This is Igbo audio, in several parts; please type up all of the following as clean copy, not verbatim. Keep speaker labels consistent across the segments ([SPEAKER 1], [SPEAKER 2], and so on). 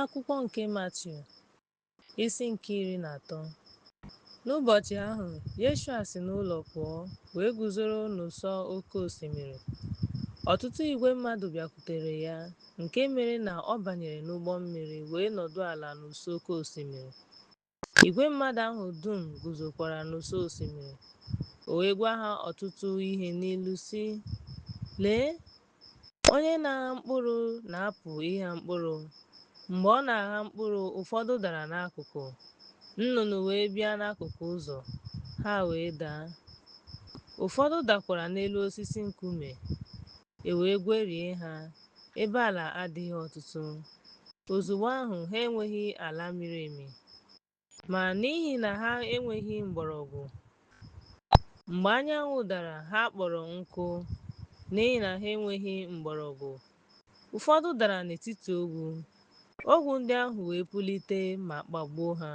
[SPEAKER 1] Akwụkwọ nke Matiu, isi nke 13. N'ụbọchị ahụ, Yeshua si n'ụlọ pụọ wee guzoro n'ụsọ oké osimiri. Ọtụtụ igwe mmadụ bịakwutere ya, nke mere na ọ banyere n'ụgbọ mmiri wee nọdụ ala n'ụsọ oké osimiri. Igwe mmadụ ahụ dum guzokwara n'ụsọ osimiri. O wee gwa ha ọtụtụ ihe n'ilu sị, Lee, onye na-agha mkpụrụ na-apụ ịgha mkpụrụ. Mgbe ọ na-agha mkpụrụ, ụfọdụ dara n'akụkụ, nnụnụ wee bịa n'akụkụ ụzọ, ha wee daa. Ụfọdụ dakwara n'elu osisi nkume, e wee gwerie ha, ebe ala adịghị ọtụtụ. Ozugbo ahụ ha enweghị ala miri emi, ma n'ihi na ha enweghị mgbọrọgwụ, mgbe anyanwụ dara ha kpọrọ nkụ, n'ihi na ha enweghị mgbọrọgwụ. Ụfọdụ dara n'etiti ogwu, ogwu ndị ahụ wee pulite ma kpagbuo ha.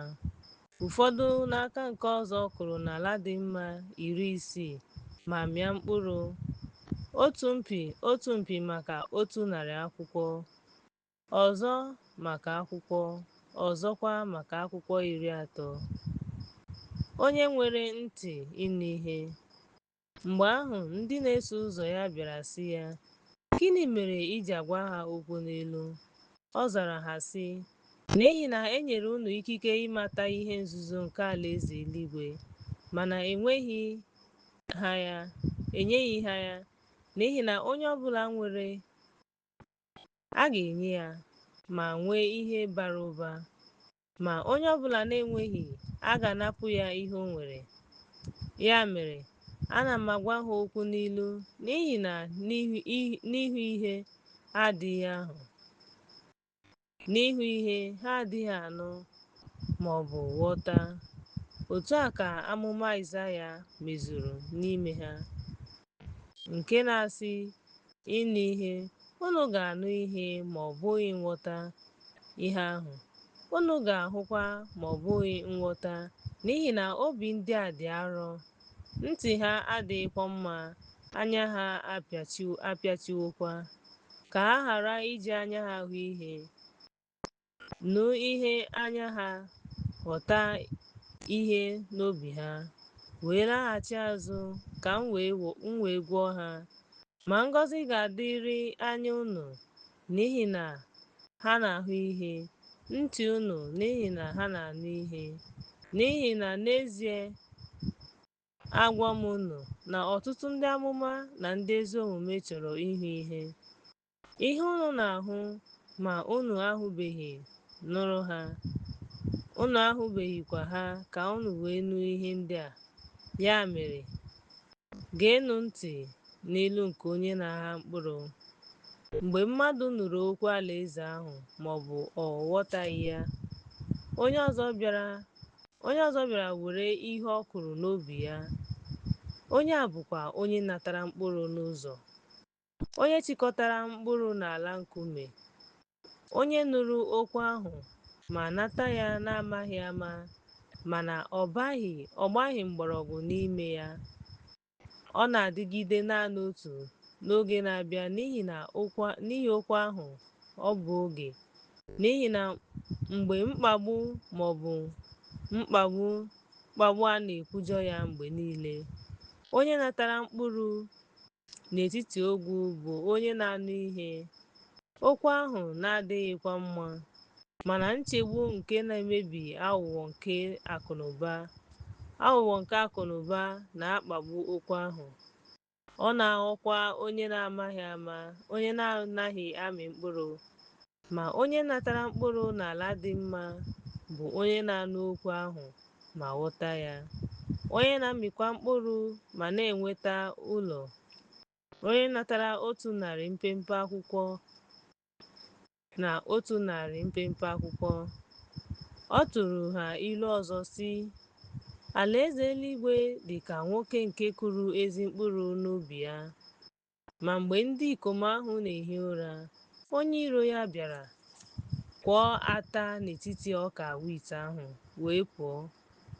[SPEAKER 1] Ụfọdụ n'aka nke ọzọ kụrụ n'ala dị mma 60 ma mịa mkpụrụ, otu mpi otu mpi maka 100 akwụkwọ, ọzọ maka akwụkwọ, ọzọkwa maka akwụkwọ 30. Onye nwere ntị ịnụ ihe. Mgbe ahụ ndị na-eso ụzọ ya bịara sị ya, Gịnị mere i ji agwa ha okwu n'ilu? Ọ zara ha sị, N'ihi na e nyere unu ikike ịmata ihe nzuzo nke alaeze eluigwe, mana enyeghị ha ya, n'ihi na onye ọbụla nwere, a ga-enye ya, ma nwee ihe bara ụba, ma onye ọbụla na-enweghị, a ga-anapụ ya ihe o nwere. Ya mere, ana m agwa ha okwu n'ilu, n'ihi na n'ịhụ ihe adịghị ahụ, n'ịhụ ihe ha adịghị anụ ma ọ bụ ghọta. Otu a ka amụma Aịzaya mezuru n'ime ha, nke na-asị, ịnụ ihe, unu ga-anụ ihe ma ọ bụghị nghọta ihe ahụ, unu ga-ahụkwa ma ọ bụghị nghọta, n'ihi na obi ndị a dị arọ, ntị ha adịghịkwa mma, anya ha apịachiwokwa, ka ha ghara iji anya ha hụ ihe, nụ ihe anya ha, ghọta ihe n'obi ha, wee laghachi azụ ka m wee gwọọ ha. Ma ngọzi ga-adịrị anya unu, n'ihi na ha na-ahụ ihe, ntị unu, n'ihi na ha na-anụ ihe. N'ihi na n'ezie agwa m unu na ọtụtụ ndị amụma na ndị ezi omume chọrọ ịhụ ihe, ihe unu na-ahụ, ma unu ahụbeghị, nụrụ ha, unu ahụbeghịkwa ha, ka unu wee nụ ihe ndị a. Ya mere, geenụ ntị n'ilu nke onye na-agha mkpụrụ. Mgbe mmadụ nụrụ okwu alaeze ahụ ma ọ bụ ọ ghọtaghị ya, onye ọzọ bịara were ihe ọ kụrụ n'obi ya. Onye a bụkwa onye natara mkpụrụ n'ụzọ, onye chịkọtara mkpụrụ n'ala nkume, onye nụrụ okwu ahụ ma nata ya n'amaghị ama, mana ọ gbaghị mgbọrọgwụ n'ime ya. Ọ na-adịgide naanị otu n'oge na-abịa n'ihi okwu ahụ ọ bụ oge, n'ihi na mgbe mkpagbu ma ọ bụ mkpagbu a na-ekwujọ ya mgbe niile. Onye natara mkpụrụ n'etiti ogwu bụ onye na-anụ ihe, okwu ahụ na-adịghịkwa mma, mana nchegbu nke na-emebi aghụghọ nke akụnụba na-akpagbu okwu ahụ. Ọ na-aghọkwa onye na-amaghị ama, onye na-anaghị amị mkpụrụ. Ma onye natara mkpụrụ n'ala dị mma bụ onye na-anụ okwu ahụ ma ghọta ya, onye na-amịkwa mkpụrụ ma na-enweta ụlọ. Onye natara 100 mpempe akwụkwọ na 100 mpempe akwụkwọ. Ọ tụrụ ha ilu ọzọ sị, Alaeze eluigwe dị ka nwoke nke kụrụ ezi mkpụrụ n'ubi ya. Ma mgbe ndị ikom ahụ na-ehi ụra, onye iro ya bịara kwọọ ata n'etiti ọka wit ahụ wee pụọ.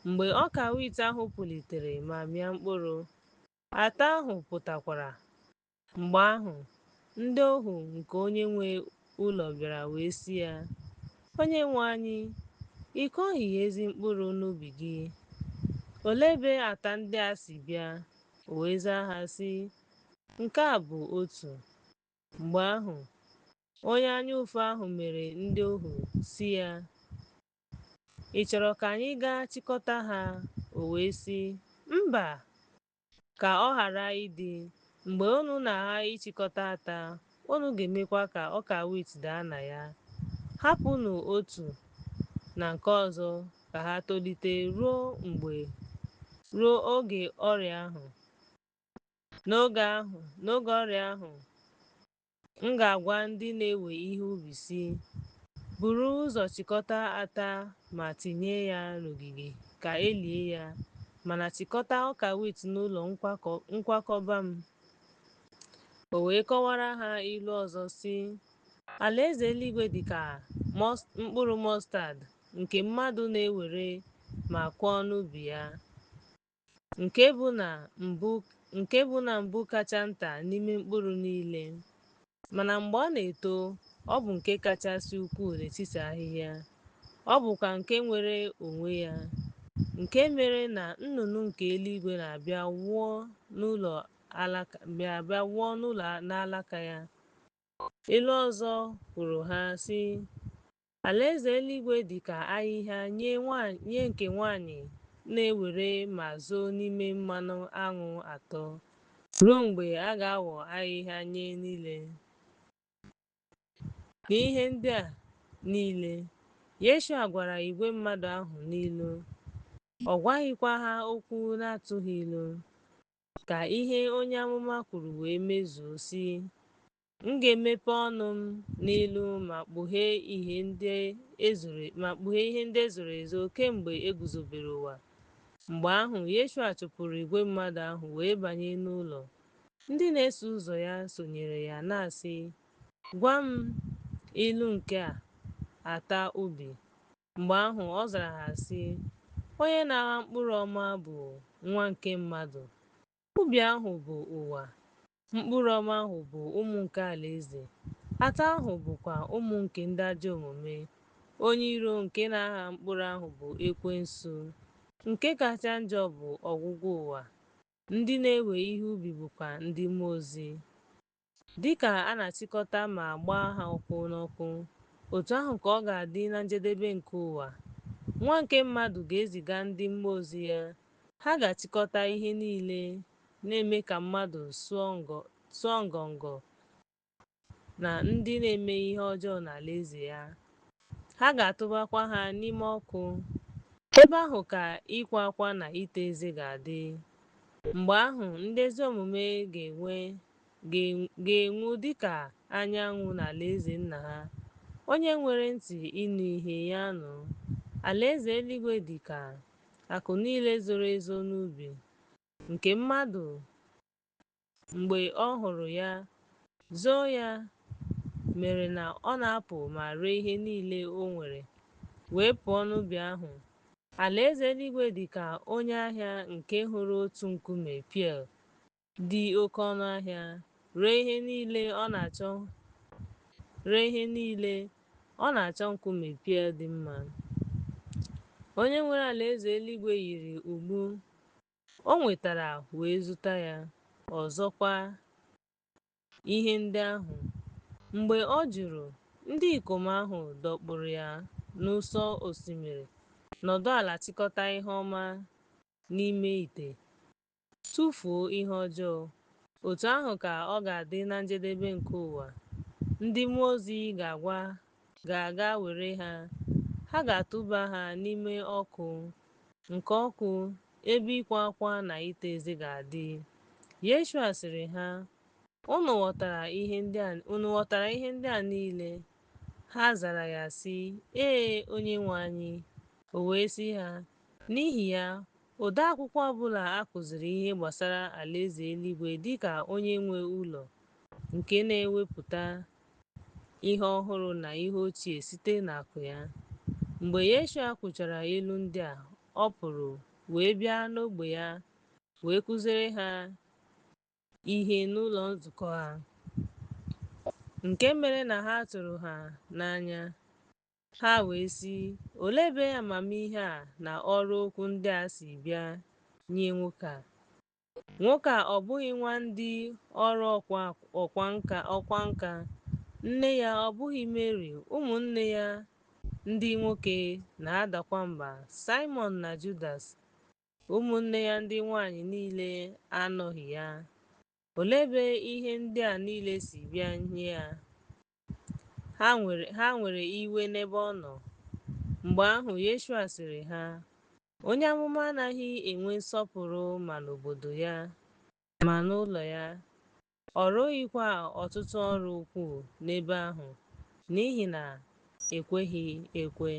[SPEAKER 1] Mgbe ọka wit ahụ pulitere ma mịa mkpụrụ, ata ahụ pụtakwara. Mgbe ahụ, ndị ohu nke onye nwe ụlọ bịara wee sị ya, Onyenwe anyị, ị kụghị ezi mkpụrụ n'ubi gị? Olee ebe ata ndị a si bịa? O wee zaa ha sị, Nke a bụ otu. Mgbe ahụ, onye anya ụfụ ahụ mere ndị ohu sị ya, Ị chọrọ ka anyị gaa chịkọta ha? O wee sị, Mba, ka ọ ghara ịdị, mgbe unu na-agha ịchịkọta ata, unu ga-emekwa ka ọka wit daa na ya. Hapụnụ otu na nke ọzọ ka ha tolite ruo oge ọrịa ahụ. N'oge ọrịa ahụ, m ga-agwa ndị na-ewe ihe ubi sị, Buru ụzọ chịkọta ata ma tinye ya n'ogige ka e lie ya, mana chịkọta ọka wit n'ụlọ nkwakọba m. O wee kọwara ha ilu ọzọ sị, Alaeze eluigwe dị ka mkpụrụ mọstad nke mmadụ na-ewere ma kụọ n'ubi ya, nke bụ na mbụ kacha nta n'ime mkpụrụ niile. Mana mgbe ọ na-eto, ọ bụ nke kachasị ukwuu n'etiti ahịhịa, ọ bụkwa nke nwere onwe ya, nke mere na nnụnụ nke eluigwe na-abịa wụọ n'alaka ya. Ilu ọzọ kwuru ha sị, Alaeze eluigwe dị ka ahịhịa nye nke nwaanyị na-ewere ma zoo n'ime mmanụ aṅụ atọ, ruo mgbe a ga-aghọ ahịhịa nye niile. N'ihe ndị a niile, Yeshua gwara igwe mmadụ ahụ n'ilu, ọ gwaghịkwa ha okwu na-atụghị ilu, ka ihe onye amụma kwuru wee mezuo sị, M ga-emepe ọnụ m n'ilu ma kpughee ihe ndị e zoro ezo kemgbe e guzobere ụwa. Mgbe ahụ Yeshua chụpụrụ igwe mmadụ ahụ wee banye n'ụlọ. Ndị na-eso ụzọ ya sonyere ya na-asị, Gwa m ilu nke a ata ubi. Mgbe ahụ ọ zara ha sị, Onye na-agha mkpụrụ ọma bụ Nwa nke mmadụ. Ubi ahụ bụ ụwa. Mkpụrụ ọma ahụ bụ ụmụ nke alaeze. Ata ahụ bụkwa ụmụ nke ndị ajọ omume. Onye iro nke na-agha mkpụrụ ahụ bụ Ekwensu. Nke kacha njọ bụ ọgwụgwụ ụwa. Ndị na-ewe ihe ubi bụkwa ndị mmụọ ozi. Dịka a na-achịkọta ma gbaa ha ọkụ n'ọkụ, otu ahụ ka ọ ga-adị na njedebe nke ụwa. Nwa nke mmadụ ga-eziga ndị mmụọ ozi ya. Ha ga-achịkọta ihe niile na-eme ka mmadụ sụọ ngọngọ na ndị na-eme ihe ọjọọ n'alaeze ya. Ha ga-atụbakwa ha n'ime ọkụ. Ebe ahụ ka ịkwa akwa na ite eze ga-adị. Mgbe ahụ, ndị ezi omume ga-enwu dịka anyanwụ n'alaeze nna ha. Onye nwere ntị ịnụ ihe ya nụ. Alaeze eluigwe dị ka akụ niile zoro ezo n'ubi, nke mmadụ mgbe ọ hụrụ ya, zoo ya, mere na ọ na-apụ ma ree ihe niile o nwere, wee pụọ n'ubi ahụ. Alaeze eluigwe dị ka onye ahịa nke hụrụ otu nkume pearl dị oke ọnụ ahịa, ree ihe niile ọ na-achọ nkume pearl dị mma. Onye nwere alaeze eluigwe yiri ụgbụ o nwetara wee zụta ya. Ọzọkwa ihe ndị ahụ. Mgbe ọ jụrụ, ndị ikom ahụ dọkpụrụ ya n'ụsọ osimiri, nọdụ ala chịkọta ihe ọma n'ime ite, tụfuo ihe ọjọọ. Otu ahụ ka ọ ga-adị na njedebe nke ụwa. Ndị mmụọ ozi ga-aga were ha, ha ga-atụba ha n'ime ọkụ nke ọkụ, ebe ịkwa akwa na ite eze ga-adị. Yeshua sịrị ha, Unu ghọtara ihe ndị a niile? Ha zara ya sị, Ee, Onyenwe anyị. O wee sị ha, N'ihi ya, ode akwụkwọ ọbụla a kụziri ihe gbasara alaeze eluigwe dịka onye nwe ụlọ nke na-ewepụta ihe ọhụrụ na ihe ochie site n'akụ ya. Mgbe Yeshua kwuchara ilu ndị a, ọ pụrụ wee bịa n'ogbe ya wee kụziere ha ihe n'ụlọ nzukọ ha, nke mere na ha tụrụ ha n'anya. Ha wee sị, Olee ebe amamihe a na ọrụ ukwu ndị a si bịa nye nwoke a? Nwoke a ọ bụghị nwa ndị ọrụ ọkwa nka? Nne ya ọ bụghị Meri, ụmụnne ya ndị nwoke na-adakwa mba, Saịmọn na Judas? Ụmụnne ya ndị nwanyị niile anọghị ya? Olee ebe ihe ndị a niile si bịa nye ya? Ha nwere iwe n'ebe ọ nọ. Mgbe ahụ Yeshua sịrị ha, Onye amụma anaghị enwe nsọpụrụ ma n'obodo ya ma n'ụlọ ya. Ọ rụghịkwa ọtụtụ ọrụ ukwuu n'ebe ahụ n'ihi na ekweghị ekwe.